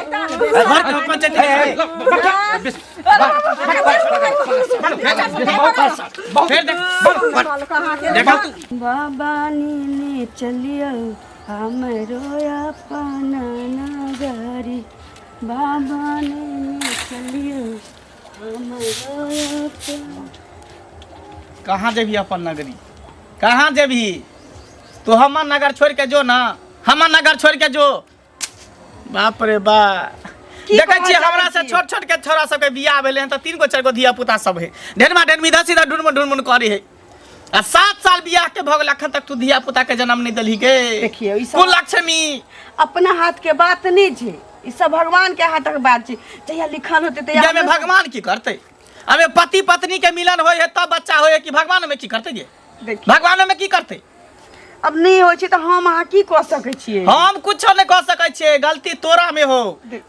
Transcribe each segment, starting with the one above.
घर के पंचायत फेर देख देखा तू। बाबा नीने चलियो हमरो अपन नगरी, बाबा नीने चलियो हमरो अपन। कहाँ जेबही अपन नगरी, कहाँ जेबही तू? हमर नगर छोड़ के जो ना, हमर नगर छोड़ के जो। बाप रे बा, की देखै कहऽ छियै चाहै हमरा से छी? छोट छोट के छोरा सबके बियाह भेलै हन तऽ 3 गो 4 गो धिया पुता सब है, ढेरमा ढेरमी इधर सीधा ढुनमुन ढुनमुन करै है। आ 7 साल बियाह के भऽ गेल, अखन तक तू धिया पुता के जन्म नहि देलही गे। देखियौ, ई सब कुल लक्ष्मी अपना हाथ के बात नहि छै, ई सब भगवान के हाथक बात छै। जहिया लिखल होतै तहिया। जाहिमे भगवान की करतै? अबे पति पत्नी के मिलन होय है तब बच्चा होय है कि भगवान में की करतै गे? देखियौ, भगवान में की करतै? अब नहि होइ छै तऽ हम अहाँ की कऽ सकै छियै? हम कुछो नहि कऽ सकै छियै। गलती तोरा में हो,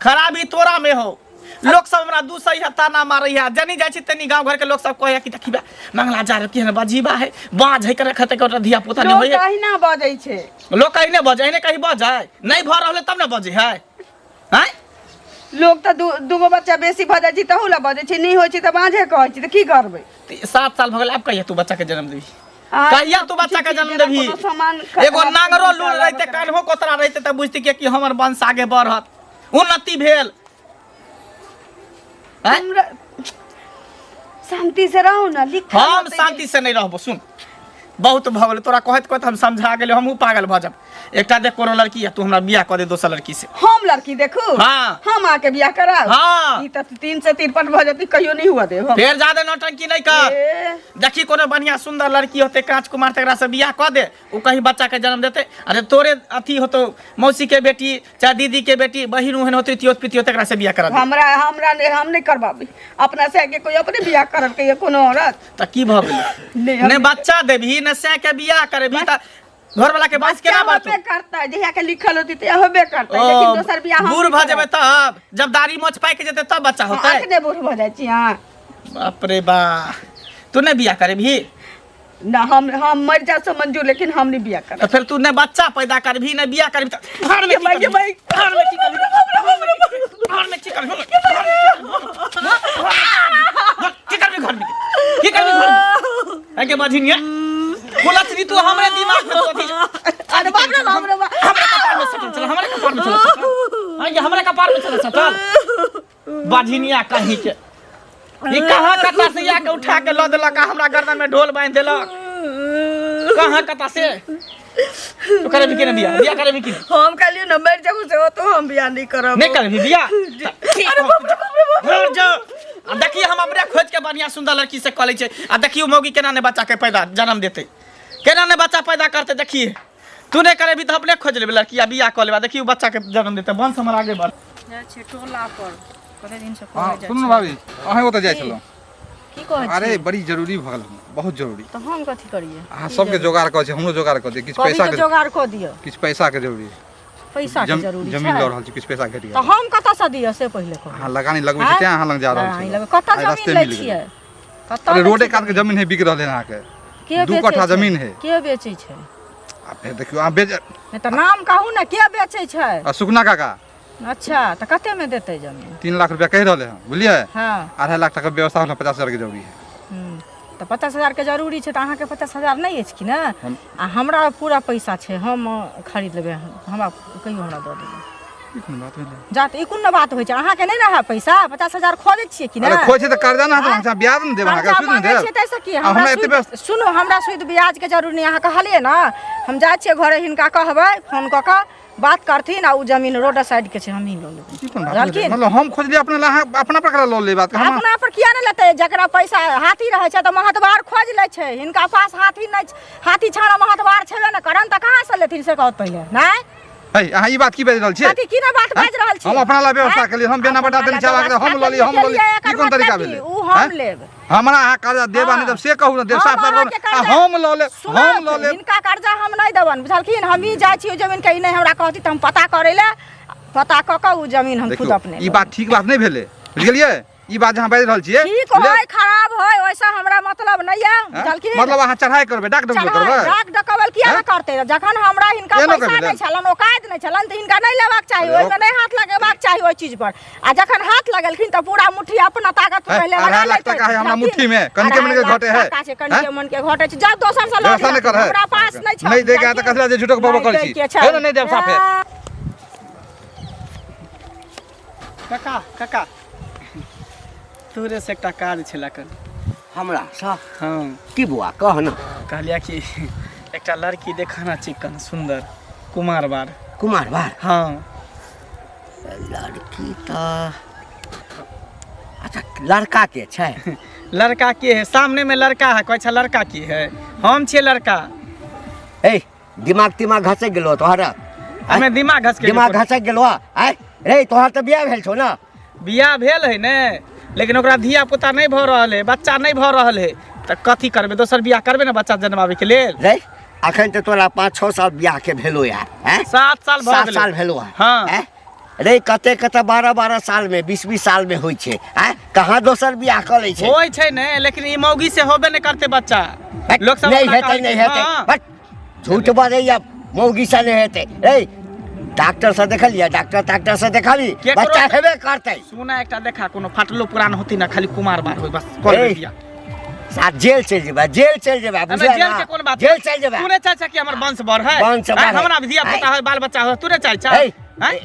खराबी तोरा में हो। लोक सब हमरा दू सही है ताना मारै है। जनी जाइ छी तनी गांव घर के लोक सब कहै कि देखी बा मंगला जा रही है, बजीबा है, बाज है करे खते के धिया पुता नहीं लोक होय। अहिना बजै छै। लोक कहीं बजै, एहने कहीं बजै नहीं भऽ रहल तब ने बजै है, आँय? लोक तऽ दूगो बच्चा बेसी भऽ जाइ छै तहू लए बजै छै, नहि होइ छै तऽ बाँझे कहै छै, तऽ की करबै? 7 साल भऽ गेल, आब कहिया तू बच्चा के जन्म देबही? आ, कहिया तू बच्चा के जन्म जेना देबही? कोनो सामान एगो नांगरो लूल रहिते, कान्हो कोतरा रहिते तऽ बुझती कि हमर वंश आगे बढ़त, उन्नति भेल, आँय? हमरा शांति से रहू ने, लिखल हम होतै। शांति से नहीं रहबो। सुन, बहुत भऽ गेलै, तोरा कहैत कहैत हम समझा गेलियो, हमहूँ पागल भऽ जाब। एकटा देख कोनो लड़की है, तू हमरा बियाह कऽ दे दोसर लड़की से। हम लड़की देखू? हाँ। हम आके बियाह कराब? हाँ। ई तऽ 3 से तिरपन भऽ जेतै, कहियो नहीं हुआ देब हम। फेर ज्यादा नौटंकी नहीं कर। ए, देखी कोनो बढ़िया सुंदर लड़की होते, कांच कुमार, तकरा से बियाह कऽ दे, ओ कहीं बच्चा के जन्म देते। अरे तोरे अथी होतो, मौसी के बेटी चाहे दीदी के बेटी, बहिन उहिन होते, तियोत पितियोत, तकरा से बियाह करा दे। हमरा हमरा नहीं, हम नहीं करबाबी अपना से आगे कोई अपने बियाह करल के कोनो औरत। तऽ की भऽ गेलै? नहीं, हम ने बच्चा देबही ने सै के बियाह करेबही तऽ घर वाला के वंश केना बच्चा बढ़तौ? होबे करतै, जहिया के लिखल होती तहिया होबे करतै, ओ, लेकिन दोसर बियाह हम बूढ़ नहीं भऽ करब। जेबै तब, जब दाढ़ी मोछ पाकि जेतै तब बच्चा हाँ, होतै? अखने बूढ़ भऽ जाइ छी अहाँ। बाप रे बा, तू नहि बियाह करेबही? ना, हम मर जा से मंजूर, लेकिन हम नहीं बियाह करब। तऽ फेर तू ने बच्चा पैदा करबही ने बियाह करबही तऽ घर में की भाई, करबही? भाई। घर में की करबही? घर में की करबही? की करबही घर में? की करबही घर में? आगे बाझिनिया कुलचनी, तू हमरे दिमाग में तो अथी। अरे बाप रे बाप रे बाप। हमरे कपार में सटल चल, हमरे कपार में चल सटल। आगे हमरे कपार में चल सटल। बाझिनिया कहीं के, ई कहाँ कता से आके उठा के लऽ देलक आ हमरा गर्दन में ढोल बांधि देलक, कहाँ कता से। तो करे भी कि नहीं बियाह? बियाह करे भी कि नहीं? हम कहलियै ना, मर जाऊ से तो हम बियाह नहीं करब। नहीं करे भी बियाह? अरे बाप रे बाप रे बाप। घर जाओ आ देखिए, हम अपने खोज के बढ़िया सुंदर लड़की से कऽ लै छै आ देखियो मौगी केना ने बच्चा के पैदा जन्म देतै, केना ने बच्चा पैदा करतै। देखिए, तू नहि करेबी तऽ अपने खोज लेबै लड़की आ बियाह कऽ लेबै आ देखियो बच्चा के जन्म देतै, वंश हमर आगे बढ़। जाइ छियै टोला पर, कते दिन से हाँ, कहै जाइ सुनू ने छै। भाभी, अहें ओतऽ जाइ छलहुँ। की कहै अरे छी? बड़ी जरूरी भऽ गेल हन, बहुत जरूरी। तऽ हम कथी करियै? अहाँ सबके जोगाड़ कऽ छै, हमरो जोगाड़ कऽ दिअ किछु कथी पैसा के के। जोगाड़ कऽ दिअ? किछु पैसा के जरूरी। पैसा के जरूरी जमीन छै? लऽ रहल छी, किछु पैसा घटि तऽ गेल। हम कतऽसँ दिअ से पहिले कहू। अहाँ लगानी लगबै छी तें अहाँ लग जा रहल लगानी छी। लगबै। कतऽ आइ जमीन रास्ते लै मिल गेल। छियै? कतऽ अरे लै रोडे छियै कात के जमीन है, बिक रहल है अहाँके। के 2 बेचै कट्ठा छै? जमीन है। के बेचै छै? आ फेर देखियौ अहाँ बेच नहि तऽ नाम कहू ने, के बेचै छै? आ सुकना काका। अच्छा, तऽ कतेमे देतै जमीन? 3 लाख रुपया कहि रहले हन, बुझलियै? हाँ। 2.5 लाख टका व्यवस्था होल, 50,000 के जरूरी है। तऽ 50,000 के जरूरी छै तऽ अहाँके 50,000 नहि अछि कि ने? हम आ हमरा पूरा पैसा छै, हम खरीद लेबै, हमरा कहियो हमरा दऽ देबै। ई कोन बात भेलै? जा तऽ ई कोन ने बात होइ छै? अहाँके नहि रहए पैसा? 50,000 खोजै छियै कि अरे ने? खोइ छै तऽ कर्जा ने अहाँ ब्याज ने देब अहाँके, कर्जा सूद ने मांगै देब। छियै ताहिसँ की? आ हमरा हमरा एते सूद व्यवस्था सुनू, हमरा सूद ब्याजके जरूरी नहि। अहाँ कहलियै ने, हम जाइ छियै घरे, हिनका कहबै, फोन कऽ कऽ बात करथिन आ ओ जमीन रोड साइड के छै, हमही लऽ लेबै। ई कोन बात भेलै? बुझलखिन? मतलब हम खोजलियै अपना लए, अहाँ अपना पर लऽ लेबै बात? हम अपना पर किया नहि लेतै? जकरा पैसा हाथी रहै छै तऽ महतबार खोज लै छै। हिनका पास हाथी नहि छै, हाथी छाना महतबार छेबे नहि करन तऽ कहाँ से लेथिन से कहत पहिले नहि। है, अहाँ ई बात की बाजि रहल छियै? कथी की ने बात हैं? बाजि रहल छी? हम अपना ला व्यवस्था हैं? केलियै, हम बेना बटा अपना देने ला छी, आब अहाँके हम लऽ ली, हम लऽ ली। व्यवस्था केलियै, ई कोन एकर तरीका मतलब की? भेलै? उ हम हैं? लेब। हमरा अहाँ कर्जा देब आ नहि हाँ। देब से कहू ने, देब हम साफ साफ कहू अहाँके ने। आ कर्जा हम लऽ लेब, हम लऽ सुनत, लेब। हिनका कर्जा हम नहि देबनि, बुझलखिन? हमही जाइ छी ओहि जमीन के, ई नहि हमरा कहती तऽ हम पता करै लए, पता कऽ कऽ ओ जमीन हम खुद देखियौ अपने ई बात ठीक बात नहि भेलै, बुझि गेलियै? ई बात जे अहाँ बाजि रहल छियै ठीक होय खराब होय ओइसे हमरा मतलब नहीं है आँय? बुझलखिन मतलब अहाँ चढ़ाई करबै डाक डकबेल चढ़ाइ, करबै डाक डकबेल किया आँय? ने करतै जखन हमरा हिनका एनो पैसा करबै नहि छलन औकात नहि छलन तऽ हिनका नहि लेबाक चाही अरे ओहिमे नहि हाथ लगेबाक चाही ओहि चीज पर आ जखन हाथ लगेलखिन तऽ पूरा मुट्ठी अपना ताकत है, पहिले लगा 2.5 लाख लेतै। टका है हमरा बुझलखिन? मुट्ठी में, कनिके अढ़ाई मनके लाख घटे है। टका छै, कनिके हैं? मनके घटे छै जब दोसर से लऽ व्यवस्था नहि लेलखिन, कर है। हमरा पास नहि छल नहि दैके है तऽ कथी लए जे झूठोके बकबक करै नहि छी दैके छै। हे ने नहि देब साफे ए, काका काका तोरे से एकटा काज छलै कन हमरा सँ हाँ की बौआ कह न कहलिया कि एकटा लड़की देखाना चिकन सुंदर कुमार बार कुमार बार हाँ लड़की तऽ अच्छा लड़का के छै लड़का के है सामने में लड़का है कहै छै लड़का की है हम छियै लड़का ए दिमाग तिमाग घसक गेलो तोहर हमे दिमाग घसके दिमाग घसक गेलो आय रे तोहर तऽ बियाह भेल छौ ने बियाह भेल है ने लेकिन ओकरा धिया पुता नहि भऽ रहल है बच्चा नहि भऽ रहल है तऽ कथी करबै दोसर बियाह करबै ने बच्चा जन्माबैके लेल रे अखन तऽ तोरा 5-6 साल बियाह के भेलो यार हैं 7 साल भऽ 7 गेलै साल भेलो है हाँ। हैं? रे कते कते 12-12 साल में 20-20 साल में होइ छै हैं कहाँ दोसर बियाह कऽ लै छै होइ छै ने लेकिन ई मौगी से होबे नहि करतै बच्चा हट, लोक सब नहि हमरा हेतै कहलकै, नहि हेतै हाँ। हट, झूठ बजैया मौगी से नहि हेतै रे डॉक्टर से देखलियै डॉक्टर ताक्टर से देखाबी केकरो बच्चा हेबे करतै सुना एकटा देखा कोनो फाटलो पुरान होती ना खाली कुमार बार होई बस कॉल ए, बिया साथ जेल चलि जेबै जेल चलि जेबै हमे बुझलियै जेल ना? के कोन बात जेल चलि जेबै तू नहि चाहै छ कि हमर वंश बढ़ है वंश बढ़े। हमरा धिया पुता है बाल बच्चा है तू नहि चाहै छ ए,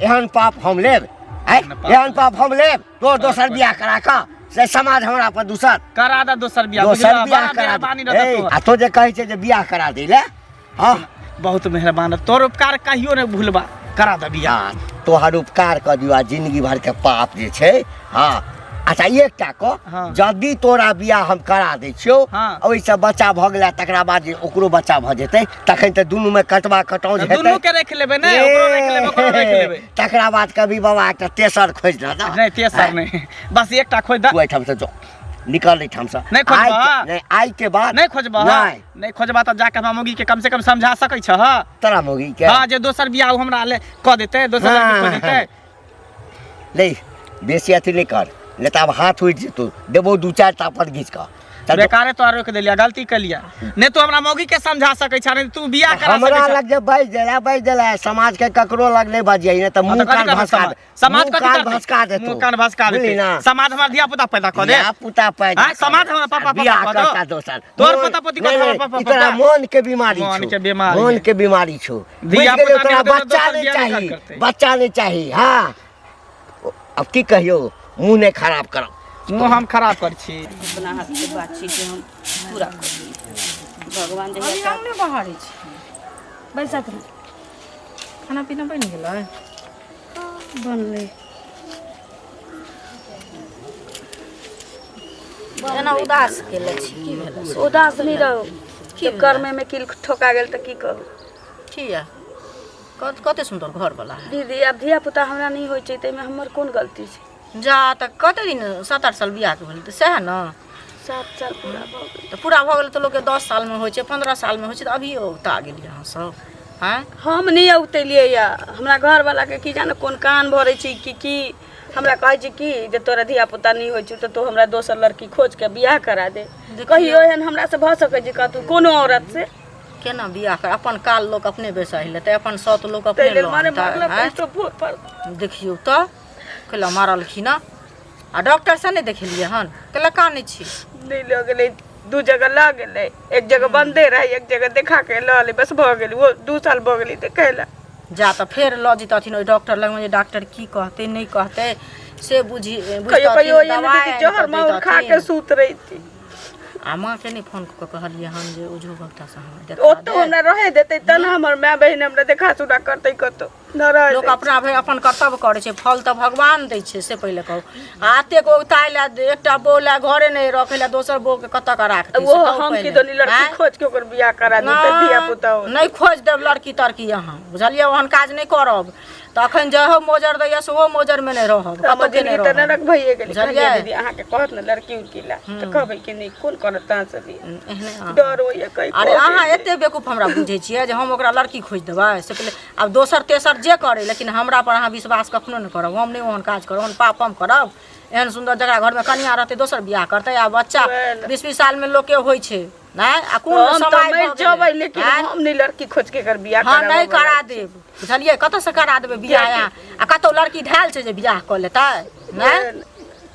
एहन पाप हम लेब आँय? एहन पाप। एहन पाप हम लेब तो दोसर बियाह करा कऽ से समाज हमरा पर दूसर करा दे दोसर बियाह दोसर बुझलह? बियाह बड़ा करा मेहरबानी दे रहतौ ए, तोहर। आ तो जे कहै छै जे बियाह करा दै ले हँ बहुत मेहरबान तोर उपकार कहियो नहि भूलबा करा दे बियाह हँ तोहर उपकार कऽ दियौ आ जिंदगी भर के पाप जे छै हँ अच्छा एकटा कऽ हँ। यदि तोरा बियाह हम करा दै छियौ हँ। ओहिसँ बच्चा भऽ गेला तकरा बाद जे ओकरो बच्चा भऽ जेतै तखन तऽ दुनूमे कटवा कटौज तऽ हेतै दुनू के राखि लेबै ने ओकरो राखि लेबै ओकरो राखि लेबै तकरा बाद कभी बाबा एकटा तेसर खोजि लऽ नहि तेसर नहि बस एकटा खोजि दे तू एहिठामसँ जो निकल एहिठामसँ नहि खोजबह? आइ नहि आइ के बाद नहि खोजबह नहि नहि खोजबह तऽ जाके हमरा मौगी के कम से कम समझा सकै छह तोरा मौगी के हँ जे दोसर बियाह ओ हमरा ले कऽ देतै दोसर लड़की खोजि देतै नहीं बेसी अथी नहीं कर नहीं तऽ आब हाथ उठि जेतौ देबौ दू चारि तापड़ घीच कऽ चल जो। बेकारे तो रोक देलिया गलती केलिया नहि तू हमरा मौगी के समझा सकै छ नहि तू बियाह करा हमरा सकै छ लग जे बाजि देला बाजि देला समाज के ककरो लग नहीं बजियै नहि तऽ हाँ, मुंह तऽ कथी कान करबै भसका समाज? दे समाज मुंह कथी कान करतै? भसका देतौ मुंह कान भसका बुझली देतै ना समाज हमर धिया पुता पैदा कऽ दे धिया पुता पैदा आँय, समाज हमरा पापा पापा बियाह कऽ दो। करता दोसर तोहर मोन- पोता पोती नहीं, करता नहीं, पापा ई तोरा पापा। मोन के बीमारी मोन छौ के बीमारी मोन है। के बीमारी छौ बुझि धिया गेलियौ पुता तोरा नहि हेतै तऽ बच्चा दोसर नहि बियाह नहि चाही करतै। बच्चा नहि चाही हाँ अब की कहियौ मुँह नहि खराब करब मुँह हम खराब कर छी अपना हाथके बात छी जे हम पूरा करी भगवान अभी जहिया हम नहि बहारै छी बैसत खाना पीना बनि गेलै बनलै एना उदास केले छी की भेलै उदास नहि रहू कि कर्मेमे कील ठोका गेल तऽ की कहू किया कते सुन्दर घर वाला है दीदी आब धिया पुता हमरा नहि होइ छै ताहिमे हमर कोन गलती छै जा तऽ कते दिन 7-8 साल बियाहके भेल तऽ सएह ने 7 साल पूरा भऽ गेल तऽ पूरा भऽ गेल तऽ लोकके 10 सालमे होइ छै 15 सालमे होइ छै तऽ अभियो औता गेलियै अहाँ सब आँय हम नहि औतेलियै यऽ हमरा घरवलाके की जाने कोन कान भरै छै कि की हमरा कहै छै कि जे तोरा धिया पुता नहि होइ छौ तऽ तू हमरा दोसर लड़की खोज के बियाह करा दे कहियो एहन हमरा से भऽ सकै छै कतहु कोनो औरत से केना बियाह कर अपन काल लोक अपने बेसाहि लेतै अपन सौत लोक अपने ताहि लेल लऽ मारे आनतै, मारलक आँय? तो भोर पर देखियौ तऽ कैला मारलखिन हँ आ डॉक्टर से नहि देखेलियै हन कैला कानै छी नहि लऽ गेलै 2 जगह लऽ गेलै एक जगह बंदे रहै एक जगह देखा के लऽ एलै बस भऽ गेलै ओ 2 साल भऽ गेलै देखै जा तऽ फेर लऽ जेतथिन ओहि डॉक्टर लगमे जे डॉक्टर की कहतै नहि कहतै से बुझि कहियो कहियो बुझतथिन एहन दवाइ दीदी आनि जहर कऽ माहुर खा के दैतथिन। सुत रहिती आ माँके नहि फोन कऽ कऽ कहलियै हन जे ओझो भगतासँ हमरा देखा ओतौ दे। हमरा रहे देतै तब ने हमर माय बहिन हमरा देखा सुना करतै कतौ न रहे लोक अपना भरि अपन कर्तव्य करै छै फल तऽ भगवान दै छै से पहिले कहू आ एतेक औगताइ लए एकटा बहू लए घरे नहि रखै लए दोसर बहूके कतऽ कऽ राखतै से वो कहू हम की पहिले। दोनी लड़की आँय? खोज के ओकर बियाह करा देतै धिया पुता हो नहि खोजि देब लड़की तड़की अहाँ बुझलियै ओहन काज नहि करब तऽ अखन जेहो मोजर दैया सेहो मोजरमे नहि रहब हमर कतौ के जिंदगी नहि तऽ रहब नरक भइए गेलै बुझलियै? कहलियै दीदी अहाँके कहत ने लड़की उड़की ला तऽ कहबै कि नहि कोन करत तहाँ से बियाह एहने अहाँ डर होइए कहीं अरे अहाँ एते बेवकूफ हमरा बुझै छियै जे हम ओकरा लड़की खोजि देबै से पहिले आब दोसर तेसर जे करै लेकिन हमरा पर अहाँ विश्वास कखनो नहि करब हम नहि ओहन काज करब ओहन पाप हम करब एहन सुन्दर जकरा घरमे कनिया रहतै दोसर बियाह करतै आ बच्चा 20-20 सालमे लोकके होइ छै नहि आ कोन हम तऽ समय मरि भऽ गेलै? जेबै लेकिन आँय? हम नहि लड़की खोज के एकर बियाह हँ नहि कराबऽ करा देब बुझलियै कतऽसँ करा देबै बियाह अहाँ आ कतहु लड़की धयल छै जे बियाह कऽ लेतै नहि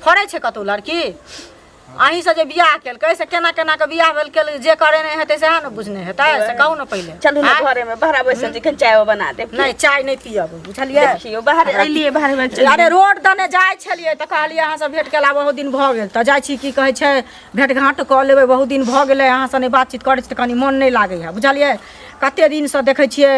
फड़ै छै कतहु लड़की अहीँसँ जे बियाह केलकै से केना केना के बियाह भेल केल जे करे नहि हेतै सएह ने बुझने हेतै से कहू ने पहिले चलू ने आँय? घरे में बाहर बैसल छी कनि चाय बना देब नहि चाय नहि पियब बुझलियै देखियौ बाहर एलियै बाहर में चलि अरे रोड दने जाइ छलियै तऽ कहलियै अहाँसँ भेँट केला बहुत दिन भऽ गेल तऽ जाइ छी की कहै छै भेँट घाँट कऽ लेबै बहुत दिन भऽ गेलै अहाँसँ नहि बातचीत करै छी तऽ कनि मोन नहि लागैए बुझलियै कते दिनसँ देखै छियै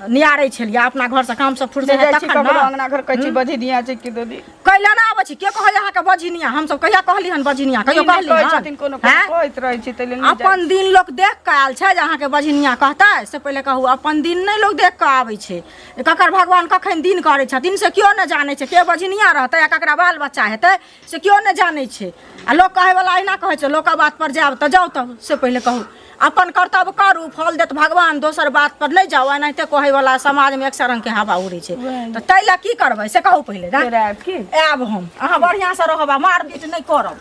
नियारै छलियै अपना घरसँ कामसँ फुर्सत जाइ हैत छी तखन ककरो ने अंगना घर कहै छी बजही छै कि दीदी कैला ना आबै छी के कहै अहाँके बजनिया हमसब कहिया कहली हन बजनिया कहियो ई नहि कहली कहै हन छथिन कोनो कोनो हैं? कहैत रहै छी ताहि लेल नहि जाइ अपन दिन लोक देख कऽ आयल छै जे अहाँके बजनिया कहतै से पहिले कहू अपन दिन नहि लोक देख कऽ आबै छै ककर भगवान कखन दिन करै छथिन से केओ नहि जानै छै के बजनिया रहतै आ ककरा बाल बच्चा हेतै से केओ नहि जानै छै आ लोक कहैवला अहिना कहै छै लोकक बात पर जायब तऽ जाउ तब से पहिले कहू अपन कर्तव्य करू फल देत भगवान दोसर बात पर नहि जाउ एनाहिते कहैवला समाजमे एक सए रङ्गके हवा उड़ै छै तऽ ताहि लए की करबै से कहू पहिले फेर आयब की आयब हम अहाँ बढ़िआँसँ रहब आ मारपीट नहि करब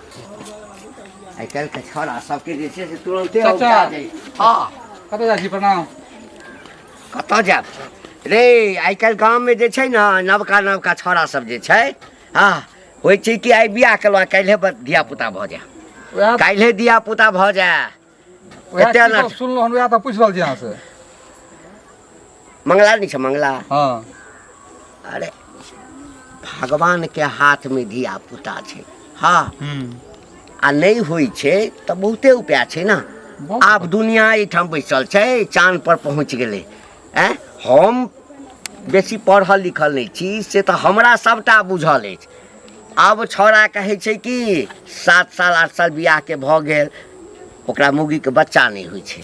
आइ काल्हिके छौड़ा सबके जे छै से तुरन्ते चाचा। औचा जाइ हँ कतऽ जाइ छी प्रणाम कतऽ जायब रे आइ काल्हि गाममे जे छै ने नवका नवका छौड़ा सब जे छै हँ होइ छै कि आइ बियाह केलहुँ आ काल्हिए धियापुता भऽ जाय वएह काल्हिए धियापुता भऽ जाय वएह एते चीज ने सब सुनलहुँ हन वएह तऽ पूछि रहल छी अहाँसँ मंगला नहि छै मंगला हँ अरे भगवान के हाथ में धिया पुता छै हँ आ नहि होइ छै तऽ बहुते उपाय छै ने बहुत आब दुनिया एहिठाम बैसल छै चाँद पर पहुँच गेलै आँय हम बेसी पढ़ल लिखल नहि छी से तऽ हमरा सभटा बुझल अछि आब छौड़ा कहै छै कि 7 साल 8 साल बियाहके भऽ गेल ओकरा मौगीके बच्चा नहि होइ छै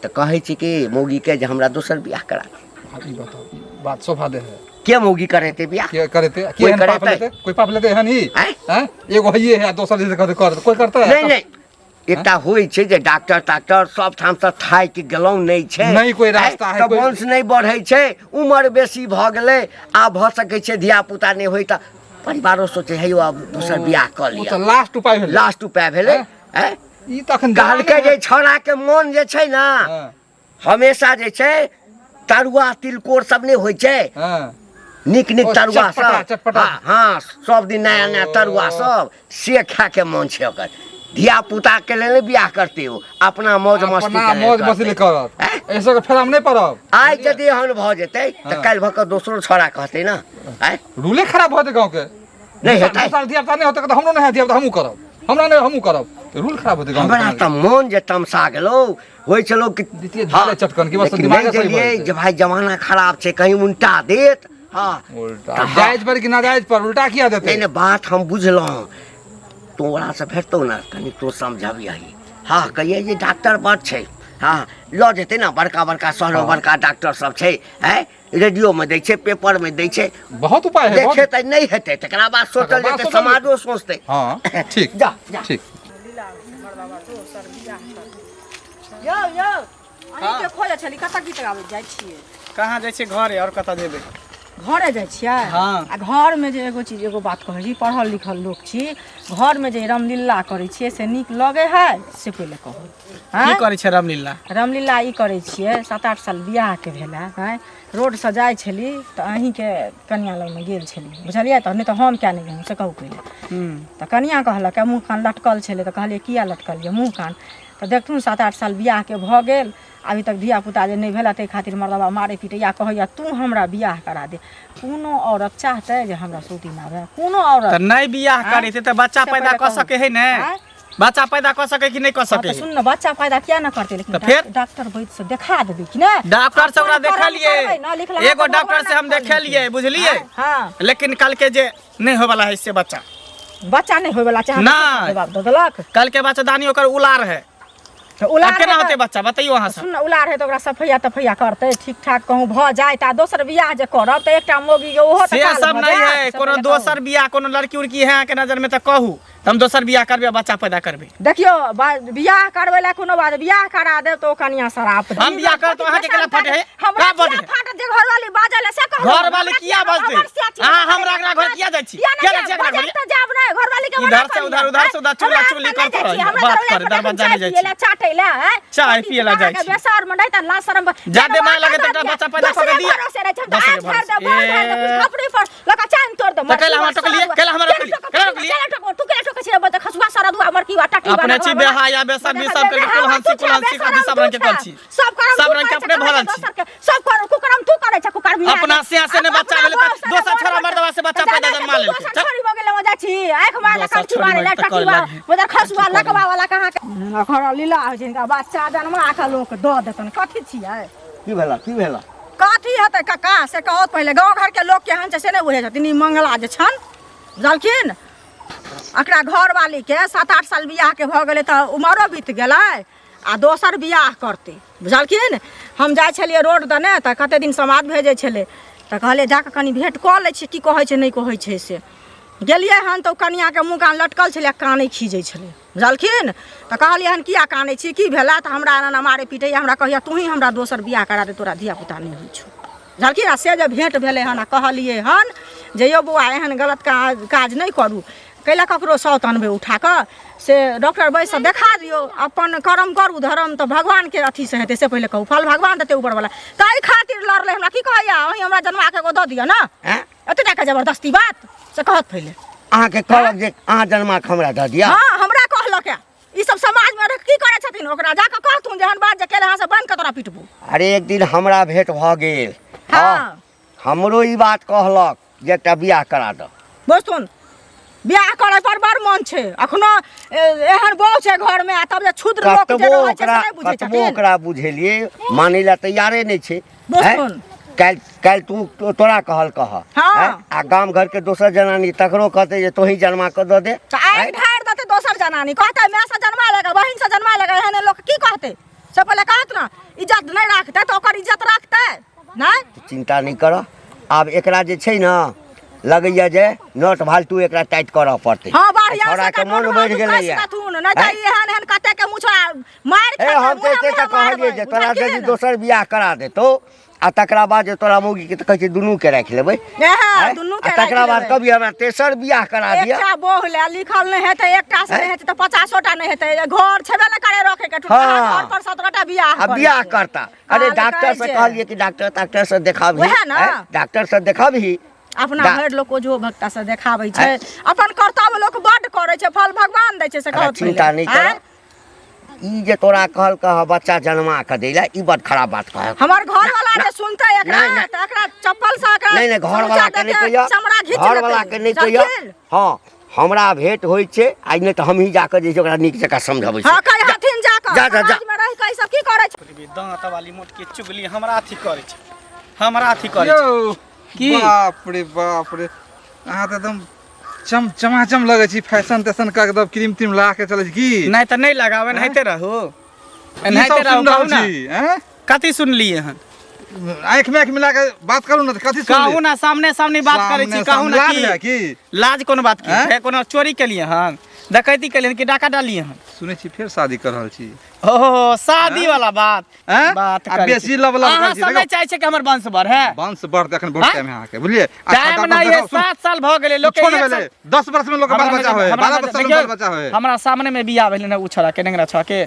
तऽ कहै छै कि मौगीके जे हमरा दोसर बियाह करा दे। आब ई बताउ ई बात शोभा दे है के मौगी करेतै बियाह के करेते के कोइ एहन पाप करेतै? लेते कोई पाप लेते एहन ही आँय? हैं एगो हइए है आ दोसर जे कहते कर कोई करता है नहि नहि एकटा होइ छै जे डॉक्टर ताक्टर सब ठामसँ थाकि गेलहुँ नहि छै नहि कोइ रास्ता है, तऽ कोइ- वंश नहि बढ़ै छै उमर बेसी भऽ गेलै आब भऽ सकै छै धिया पुता नहि होइ तऽ परिवारो सोचै हे यौ आब दोसर बियाह कऽ ओ लिअ तऽ लास्ट उपाय भेलै लास्ट उपाय भेलै हैं? हैं? ई तऽ अखन कहलकै जे छौड़ाके मोन जे छै ने हँ हमेशा जे छै तरुआ तिलकोर सब नहि होइ छै हँ नीक नीक ओ, तरुआ चटपटा, सब चटपटा। हँ हँ सब दिन नया नया तरुआ सब से खाय के मोन छै ओकर धिया पुता के लेल नहि बियाह करते ओ अपना मौज मस्ती अपना के लेल मौज मस्ती करतै। करत हैं? एहि सबके फेरामे नहि पड़ब आइ यदि एहन भऽ जेतै तऽ हँ। काल्हि भऽ कऽ दोसरो छौड़ा कहतै ने आँय रूले खराब भऽ जेतै गाँवके नहि हेतै। दू साल धिया पुता नहि होतै तऽ हमरो नहि हैत धिया पुता हमहूँ करब हमरा नहि हमहूँ करब रूल खराब होतै गाँवके हमरा तऽ मोन जे तमसा गेलौ होइ छलौ कि दितियै झोले चटकन कि बस लेकिन दिमागे नहि सही भऽ देलियै जेतै। जे भाई जमाना खराब छै कहीं उल्टा देत हँ उल्टा तऽ हँ। जायज पर कि नाजायज पर उल्टा किया देतै नहि नहि बात हम बुझलहुँ तोरासँ भेटतौ ने कनि तोँ समझबियही हँ कहियै जे डॉक्टर बड़ छै हँ लऽ जेतै ने बड़का बड़का शहरमे हँ। बड़का डॉक्टर सब छै आँय रेडियोमे दै छै पेपरमे दै छै बहुत उपाय है बहुत देखे तऽ नहि हेतै तकरा बाद सोचल तकरा बाद जेतै सोचल समाजो सोचतै हँ ठीक जा जा ठीक यौ यौ अहीँके खोजै छली कतऽ गीत गाबै जाइ छियै कहाँ जाइ छियै घरे आओर कतऽ जेबै घरे जाइ छियै हँ। आ घरमे जे एगो चीज एगो बात कहै छी पढ़ल लिखल लोक छी घरमे जे रामलीला करै छियै से नीक लगै है से पहिले कहू की आँय? करै छै रामलीला रामलीला ई करै छियै 7-8 साल बियाहके भेल हँ रोडसँ जाइ छली तऽ अहीँके कनिआँ लगमे गेल छली बुझलियै तऽ नहि तऽ हम किया नहि गेलहुँ से कहू पहिले तऽ कनिआँ कहलक मुँह कान लटकल छलै तऽ कहलियै किया लटकल यऽ मुँह कान तऽ देखथुन 7-8 साल बियाहके भऽ गेल अभी तक धियापुता जे नहि भेल ताहि खातिर मर्दबा मारै पीटैया कहैया तू हमरा बियाह करा दे कोनो औरत चाहतै जे हमरा सौतीन आबै कोनो औरत तऽ नहि बियाह आँय? करेतै तऽ बच्चा से पैदा पहिले कऽ कहू। सकै है ने आँय? बच्चा पैदा कऽ सकै कि नहि कऽ हँ, सकै तऽ सुन ने बच्चा पैदा किया ने करतै लेकिन तऽ फेर? डॉक्टर वैद्य से देखा देबै कि नहि डॉक्टर से ओकरा अपन कर्म देखलियै करबै ने, लिखलाहा एगो तऽ डॉक्टर से हम भगवानक फल देखलियै हेतै। बुझलियै हँ लेकिन कहलकै जे नहि होयवला है से बच्चा बच्चा नहि होयवला चाहे नहि। जवाब दऽ देलक कहलकै बच्चादानी ओकर उलार है तऽ उलार आब केना है होतै तऽ- बच्चा बतैयौ अहाँ सब सुन ने उलार है तऽ ओकरा सफैया तफैया करतै ठीक ठाक कहूँ भऽ जाय तऽ दोसर बियाह जे करब तऽ एकटा मौगी के ओहो तऽ से काल सब भऽ नहि जायत, है से कोनो पहिले कहू। दोसर बियाह कोनो लड़की उड़की है अहाँके नजर में तऽ कहू तऽ हम दोसर बियाह करबै आ बच्चा पैदा करबै। देखियौ, बियाह करबै लए कोनो बात, बियाह करा देब तऽ ओ कनिया शराप देत। हम बियाह करब तऽ अहाँके केना फटे है? हमरा का फटे किया फाटत? जे घरवाली बाजल है से कहू। घरवाली किया बजतै? अहाँ हमरा अंगना घर किया जाइ छी? किया किया जाइ छी अंगना घर? तऽ जाब नहि, घरवाली के इधर से उधर, उधर से उधर, चुगला चुगली करते रहिए। बात करे, दरवाजा नहि जाइ छी। चाटै लए, आँय? चाय पियै लए जाइ छी। बेसर में नहि तऽ लाज शरम जादे माय लगे तऽ एकटा बच्चा पैदा कऽ के दिअ। भरोसे रहै छै, हम तऽ दोसरे आग झाड़ि भरोसे। देब, बाल झाड़ि देब, ए। खपड़ी पर लऽ कऽ चानि तोड़ि देब। तऽ कैला हमरा टोकलियै? कैला हमरा रोकलियै? कैला रोकलियै? तू केला टोकै छी रे? बच्चा खसुआ सरदुआ मरकीवा टटीवा अपने छी बेहाया बेसर्मी सब करके कुलहंसी कुलहंसी कथी सब रंग के कर छी। सब करम सब तू रंग के करै अपने छै, भरल छी। दोसर के सब कर कुकरम तू करै छै, कुकरम अपना से से ने बच्चा भेलै तऽ दोसर छोरा मर्दवा से बच्चा पैदा जन्मा लेलकै। दोसर छोरी भऽ गेलै, मजा छी आँखि मारला, दोसर कंठी छोरी मारे ला मरि तऽ टटीवा कर लागी। उधर खसुआ लकवा वाला कहाँ के घर लीला होइ छै। हिनका बच्चा जन्मा के लोक दऽ देतन। कथी छियै? की भेला, की भेला? कथी हेतै कक्का से कहत पहिले। गाँव घरके लोक केहन छै से नहि बुझै छथिन। ई मंगला जे छनि बुझलखिन, एकरा घरवालीके 7-8 साल बियाहके भऽ गेलै तऽ उमरो बीत गेलै आ दोसर बियाह करतै बुझलखिन। हम जाइ छलियै रोड दने तऽ कते दिन समाद भेजै छलै, तऽ कहलियै जा कऽ कनि भेँट कऽ लै छियै, की कहै छै नहि कहै छै। से गेलियै हन तऽ ओ कनिआँके मुँह कान लटकल छलै आ कानै खीजै छलै बुझलखिन। तऽ कहलियै हन किया कानै छी, की भेला? तऽ हमरा एना एना मारै पीटैए, हमरा कहैए तूही हमरा दोसर बियाह करा दे, तोरा धियापुता नहि होइ छौ बुझलखिन। आ से जे भेँट भेलै हन आ कहलियै हन जे यौ बौआ, एहन गलत काज नहि करू, कैला ककरो सौत अनबै उठा कऽ? से डॉक्टर वैद्यसँ देखा दियौ, अपन कर्म करू, धर्म तऽ भगवानके अथीसँ हेतै। से पहिले कहू, फल भगवान देतै ऊपरवला। ताहि खातिर लड़लै। हमरा की कहैया, अहीं हमरा जन्मा के एगो दऽ दिअ ने। आँय? एते टाके जबरदस्ती बात से कहत पहिले। अहाँके कहलक जे अहाँ जन्मा के हमरा दऽ दिअ? हँ, हमरा कहलक। ई सब समाज में रह की करै छथिन? ओकरा जाकऽ कहथुन जे एहन बात जे केले हँ से बान्हि कऽ तोरा पिटबू। अरे, एक दिन हमरा भेंट भऽ गेल। हँ। हमरो ई बात कहलक जे एकटा बियाह करा दऽ। बुझथुन, बियाह करै पर बड़ मन छै। अखनो एहन बहु छै घर में आ तब जे क्षुद्र लोक जे कतबो रहै छै से ओकरा नहि बुझै कतबो छथिन। ओकरा बुझेलियै, मानै लए तैयारे नहि छै। बुझथुन। काल्हि तू तोरा कहल कह। हँ। आँय? आ गाम घर के दोसर जनानी तकरो कहतै जे तोही जन्मा कऽ दऽ दे। तऽ आगि ढारि देतै। दोसर जनानी कहतै माय से जन्मा लेगा, बहिन से जन्मा लेगा। एहन लोक की कहतै से पहिले कहत ने। इज्जत नहि राखतै तऽ ओकर इज्जत राखतै नहि। चिंता नहि कर। आब एकरा जे छै ने, लगैया जे नट फालतू एकरा टाइट करऽ पड़तै। हँ, बढ़िया से छोड़ा के एकर मोन नोट बढ़ि फालतू गेलैया। कसि देथुन, नहि तऽ ई एहन एहन कते के मुछा मारि हे खेतै, हम तऽ मुँहे एते तऽ मुँहे कहलियै मारबै, जे तोरा बुझलखिन? यदि दोसर बियाह करा देतौ आ तकरा बाद जे तोरा मौगी के तऽ कहै छै दुनू के राखि लेबै। एहे, आँय? दुनू आ के राखि तकरा बाद लेबै। कभी हमरा तेसर बियाह करा दिअ। एकटा बहु लए लिखल नहि हेतै, एकटा से नहि हेतै तऽ 50टा नहि हेतै। घर छेबे नहि करै रखे के, टुटका हँ। घर पर 17टा बियाह आ करै बियाह छै। करता। अरे, कहल डॉक्टर कहै से छै। कहलियै कि डॉक्टर ताक्टर से देखाबही। वएह ने। आँय? डॉक्टर से देखाबही। अपना भरि लोक ओझो भक्ता से देखाबै छै। आँय? अपन कर्तव्य लोक बड्ड करै छै, फल भगवान दै छै से अरे, कहत चिंता पहिले। नहि कर। आँय? ई जे तोरा कहल कह बच्चा जन्मा के दै लए, ई बड खराब बात कहल। हमर घर वाला जे सुनतै एकरा नहि, नहि। तऽ एकरा चप्पल से एकरा नहि नहि, घर वाला के नहि समूचा कहिया, चमड़ा घीच घर वाला लेतै, के नहि कहिया। बुझलखिन? हँ, हमरा भेंट होइ छै आइ, नहि तऽ हमही जाकऽ जे छै ओकरा नीक जकाँ समझबै हँ, छै। कहिहथिन जाकऽ। जा, जा, जा। समाजमे रहि कऽ ई सब की करै छै? दाँत वाली मोटकी चुगली हमरा अथी करै छै, हमरा अथी करै छै। यौ। की? बाप रे बाप रे, अहाँ तऽ एकदम चम चमाचम लगै छी। फैशन तैशन कऽ के एकदम क्रीम त्रीम लगा के चलै छी की? नहि तऽ नहि लगाब, एनाहिते रहू। की एनाहिते सब रहू। सुनि रहल कहू ने छी, आँय? कथी सुनलियै हन? आँखि में आँखि मिला के बात करू ने, तऽ कथी कहू सुनलियै? ने, सामने सामने बात करै छी। सामने कहू ने। सामने लाज की है की? लाज कोनो बात की आँय? है? कोनो चोरी केलियै हन, डकैती केलियै हन कि डाका डालियै हन? सुनै छी फेर शादी कर रहल छी। ओहो, शादी वाला बात आँय? बात आ करै बेसी छी। लब लब अहाँ करै छी, सब नहि देखो। चाहै छै कि हमर वंश बढ़े? वंश बढ़तै, एखन बहुत आँय? टाइम है अहाँके, बुझलियै? आ टाइम छोटा नहि है। देखो, सुन, 7 साल भऽ गेलै लोक के कुछो नहि एक भेलै। 10 वर्ष में लोक के बाल हमरा बच्चा नहि- होय, हमरा 12 नहि- वर्ष में देखियौ, बाल बच्चा होय। हमरा सामने में बियाह भेलै ने, ओ छोड़ा के, नेंगरा छोड़ा के,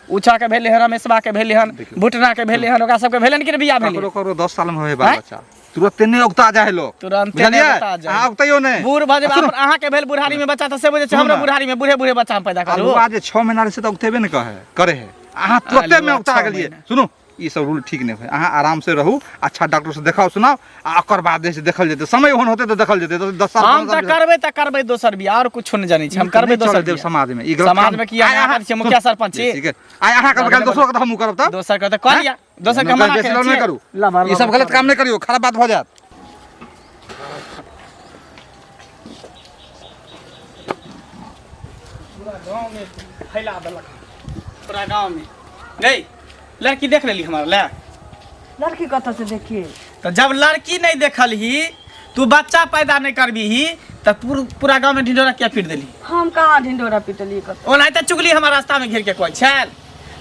उछा के भेलै हन, रमेशबा के भेलै हन, देखियौ। भुटना के भेलै हन, ओकरा सबके भेलै कि बियाह भेलै? ककरो ककरो 10 साल में होय बाल आँय? बच्चा। तुरंते नहि उगता जाय है लोग। तुरंते नहि बुझलियै? उगता जाय। अहाँ उगतैयो नहि। बूढ़ भऽ जेबै। आ सुनू, अपन अहाँके भेल बुढ़ारी में बच्चा तऽ से बुझै छै। सुनू हमरो ने। बुढ़ारी में बूढ़े बूढ़े बच्चा हम पैदा करू। अल्हुआ जे 6 महीना रहै छै तऽ उगतेबे नहि कहै करे है, अहाँ तुरते में अल्हुआ उगता 6 गेलियै। महीना। सुनू, ई सब रूल ठीक नहि होइ। अहाँ आराम से रहू, अच्छा डॉक्टर से देखाउ सुनाउ आ ओकर बाद जे छै देखल जेतै। समय ओहन होतै तऽ देखल जेतै, तऽ 10 साल हम 15 तऽ साल करबै तऽ करबै दोसर बियाह, आओर कुछो नहि जानै छी। हम ई तऽ करबै नहि दोसर चलऽ देब बियाह। समाज में ई गलत समाज काम। में किया आइ नहि अहाँ आबै छियै? मुखिया सरपंच छी। ठीक है, आइ अहाँ करबै, काल्हि दोसरो के तऽ हमहूँ करब तब। दोसर के तऽ कऽ लिअ, दोसर के मना बेसी केने लड़ नहि छियै। करू, लबर ई सब लबर गलत काम नहि करियौ, खराब बात भऽ जायत। पूरा गाँव में फैला देलक, पूरा गाँव में। गई लड़की देख लेली हमारा ले? लड़की कतऽ से देखिए? तऽ जब लड़की नहीं देखलही, तू बच्चा पैदा नहीं करबीही तऽ पूरा गाँव में ढिंढोरा किया पीट देली? हम कहाँ ढिंढोरा पिटलियै कतौ? ओनाहिते चुगली हमरा रास्ता में घेर के कहै छल।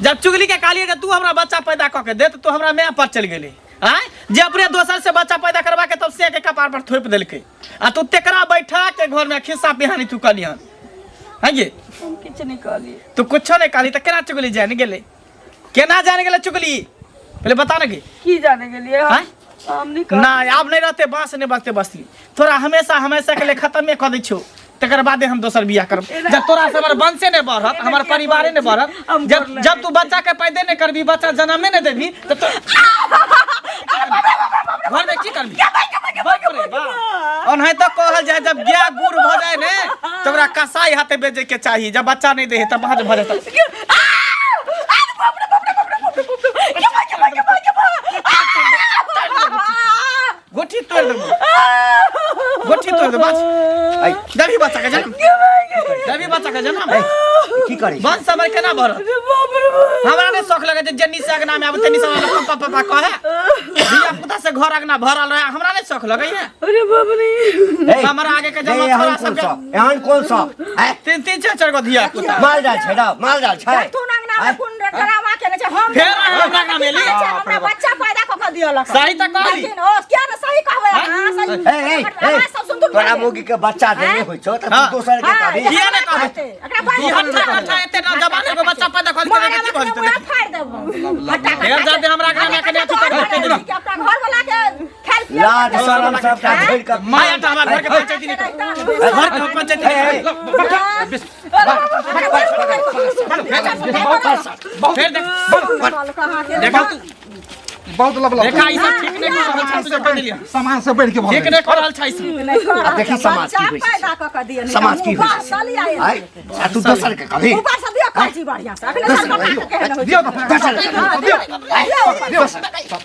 जब चुगली के कहलियै जे तू हमरा बच्चा पैदा कऽ के दे, तऽ तू हमरा माय पर चलि गेली। आँय, जे अपने दोसर से बच्चा पैदा करवा के तब से के कपार पर थोपि देलकै, आ तू तेकरा बैठा के घर में खिस्सा पिहानी तू कहलियन है गे? हम किछु नहि कहलियै। तू कुछो नहि कहली तऽ केना चुगली जानि गेलै? केना जानि गेलै चुगली, पहिले बता ने। की की जाने गेलियै हम? आँय? हम नहि कहलियै। नहि, आब नहि रहते बाँस, नहि बचते बस्ती। तोरा हमेशा हमेशा के लिए खत्मे कऽ दै छियौ, तकर बादे हम दोसर बियाह करब। जब तोरा से हमर वंशे नहि बढ़त, हमर परिवारे नहि बढ़त, हम जब गोर जब तू बच्चा के पैदे नहि करबी, बच्चा जन्मे नहि देबी, तऽ तो घर में की करबी? बाप रे बाप। ओनाहिते कहल जाय, जब गाय गुड़ भऽ जाय ने तऽ ओकरा कसाई हाथे बेचे के चाही। जब बच्चा नहि दे तब बाँझ भऽ जेतै। गोटी तोड़ि देबो, गोटी तोड़ि देबो। बस देबी बच्चा के जन्म, देबी बच्चा के जन्म। की करै छी? वंश हमर केना बढ़त? हमरा नहि शौक लगै छै। जेन्नी से अगना में आबै तेन्नी से हमरा पापा पापा कहे, धिया पुता से घर अगना भरल रहे, हमरा नहि शौक लगै है। अरे बाप रे! ए, हमरा आगे के ए, जन्म एहन छोरा कोन सबके शौक? एहन कोन शौक? आँय? तीन तीन चार चार गो धिया पुता। माल जाल छै ना, माल जाल छै। तू अंगना में कोन ड्रामा केने छै? हम फेर अहाँ हमरा अंगना में एली? हमरा बच्चा पैदा कऽ के दियलक। सही तऽ कहली। लेकिन ओ किया ने सही कहबै अहाँ? सही। ए, ए, ए, अहाँ सब सुनतुन। तोरा मौगी के बच्चा देने होइ छौ तऽ तू हाँ। दोसर के हाँ, कहबी? किया नहि कहबै? एकरा बाइक दू हट्ठा कट्ठा एते ना जवान एगो बच्चा पैदा कऽ देलकै, की भऽ जेतै? फाड़ि देब हम। हट्टा फेर जादे हमरा अंगना में कने अथी कर देलकै। अपना घर वाला के खायल पियल लाज शरम सबटा झोड़ि कऽ माय आटा हमरा घर के पंचायती नहीं कर, घर के पंचायती नहीं कर। फेर देख, देखा तू। बहुत लब लब। देखा, ई सब ठीक नहि कऽ रहल छै, तू जे कऽ देलियै। सामान से बढ़ि के भऽ ठीक गेलै। नहि कऽ रहल छै ई सब। आब देखी समाज की होइ छै। पैदा कऽ के दिअ, समाज की होइ छै। आँय? आ तू दोसर के कहबी? ऊपर से दिअ काची बढ़िया से। अखने दोसर सरपटा के केहन होइ छै। दियौ तऽ। दोसर के हाँ, दियौ। दियौ।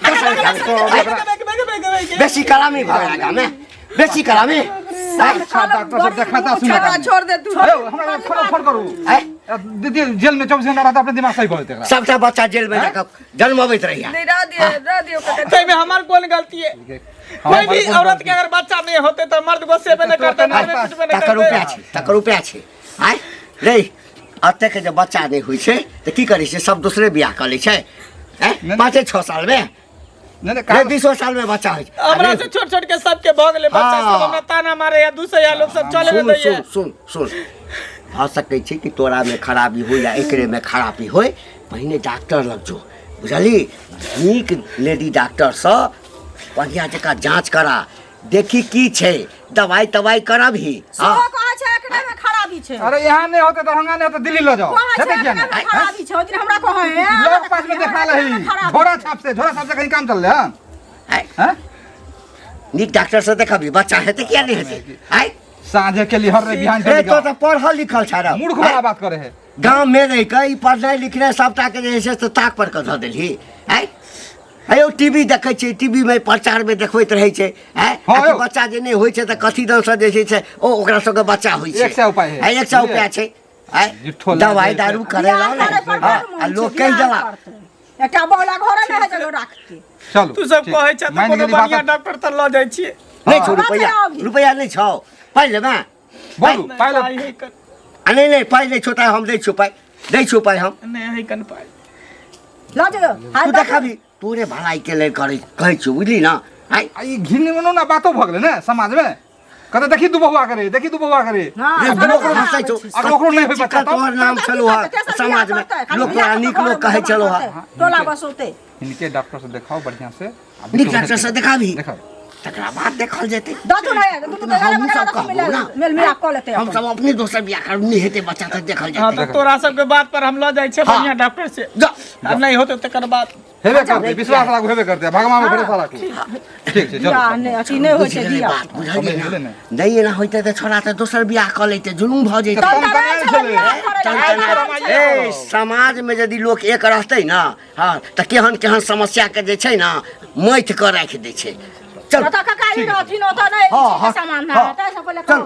दोसर के कहबी? बेसी कलामी भऽ गेला गाममे, बेसी कलामी। आँय? अच्छा डॉक्टर सब देखाता सुनाता। छोड़ा, छोड़ दे तू। यौ, हमरा फोन फोन करू। आँय? दीदी, जेल में 24 घंटा रहता, अपने दिमाग सही भऽ जेतै एकरा। सबटा बच्चा जेल में जाकऽ जन्मबैत रहिया। नहीं, रह दियो, रह दियो काका। ताहिमे हमर कोन गलती है? कोई भी औरत के अगर बच्चा नहीं होते तो मर्द गुस्से में नहीं करते, मारबे पीटबे नहीं तकर करते। उपाय छै, तकर उपाय छै। आँय रे, एतेक जे बच्चा नहि होइ छै तऽ की करै छै? सब दोसरे बियाह कऽ लै छै। आँय, नहि। 5-6 सालमे नहि नहि रे, काज 20 सालमे बच्चा होइ छै। हमरा अरे, से छोट छोट के सबके भऽ गेलै बच्चा। हाँ। सब हमरा ताना मारे या दूसरे या लोग सब चले सुन दैया। सुन सुन सुन, भऽ सकै छै कि तोरामे खराबी होइ या एकरेमे खराबी होइ। पहिने डॉक्टर लग जो, बुझलही? नीक लेडी डॉक्टरसँ बढ़िआँ जकाँ जाँच करा, देखी की छै, दवाइ तवाइ करबही। सेहो हँ। कहै छै एकरे में खराबी छै। अरे, यहाँ नहीं होते, दरभंगा नहीं होते, दिल्ली ल जाओ। कहै छै हेतै किया एकरे नहि? में खराबी छै। ओहि दिन हमरा कहै है लोग पास में देखा रही झोरा छाप से, झोरा छाप से कहीं काम चल रहा है? आँय, हैं? नीक डॉक्टरसँ देखबही, बच्चा हेतै। किया नहि हेतै? आँय? साँझे के लिए हर रे बिहान ए चली तो गाँव। तऽ पढ़ल लिखल छ र। मूर्ख वाला बात करे है। गाँव में रहि कऽ ई पढ़नाइ लिखनाइ सबटा के जे छै से ताक पर कऽ धऽ देलही। आँय हे यौ, टीवी देखै छियै, टीवी में प्रचार में देखबैत रहै छै। आँय, हँ आ कि यौ। बच्चा जे नहि होइ छै तऽ कथी दलसँ जे छै से ओ ओकरा सबके बच्चा होइ छै। 100 उपाय है। आँय, 100 उपाय छै। आँय, जिठो दवाइ लागै छै। दारू करेला बियाह ने। करै पर हँ, बड़ आ मोन लोक छै, कहि बियाह देला करतै। एकटा बौला घरे नहि है जगह राखके। चलू, तू सब ठीक। कहै छ तऽ मानि कोनो गेली बात। बढ़िया डॉक्टर तऽ लऽ जाइ छियै। नहि छौ बात रुपैआ? है। रुपैआ नहि छौ? पाइ लेबै? बोलू, पाइ पाइ है कन। आ नहि नहि, पाइ नहि छौ तऽ हम दै छियौ पाइ, दै छियौ पाइ हम। नहि है कन पाइ। लऽ जइयौ। तू देखाबी, तोरे भलाई के लेल करै कहै छियौ, बुझली ना? आँय। आ ई घिन ना बातो भऽ गेलै ने समाज में, कहते देखी दू बहुआ करे, देखी दू बहुआ करे। हँ, रे, समाज लोक में हँसै छौ। अगर ओकरो नहि होइ बच्चा चिकन तब? तोहर नाम छलौ हँ समाज में, लोक तोरा नीक लोक कहै छलौ हँ। टोला बसौते। हिनके डॉक्टर से देखाओ बढ़िया से आ नीक डॉक्टर से देखाबी। देखाओ। तकरा बाद देखल जेतै। दथुन है दुनू के हमहूँ सब कहबौ ना। मेल मिलाप कऽ लेतै। हम सब अपने दोसर बियाह करब, नहि हेतै बच्चा तऽ देखल हाँ जेतै। तऽ तोरा सबके बात पर हम लऽ जाइ छियै हाँ। बढ़िया डॉक्टर से। जा। आ नहि होतै तकर बाद। हेबे करतै, विश्वास राखू, हेबे करतै, भगवान में भरोसा राखू। ठीक छै, चलू। बियाह नहि अथी नहि होइ बुझि छै गेलै बियाह। बात बुझलियै समझि गेलै ने? ने? नहि एना होइतै तऽ छोड़ा तऽ दोसर बियाह कऽ लैतै, जुलुम भऽ जैतै। तम तनायल छलै। ए, समाज में यदि लोक एक रहतै ना, हाँ, तऽ केहन केहन समस्या के जे छै ना मथि कऽ राखि दै छै। चल। ओतऽ कका ई रहथिन, ओतऽ नहि हाँ, हाँ, सामान हाँ। ताहि से पहिले चल।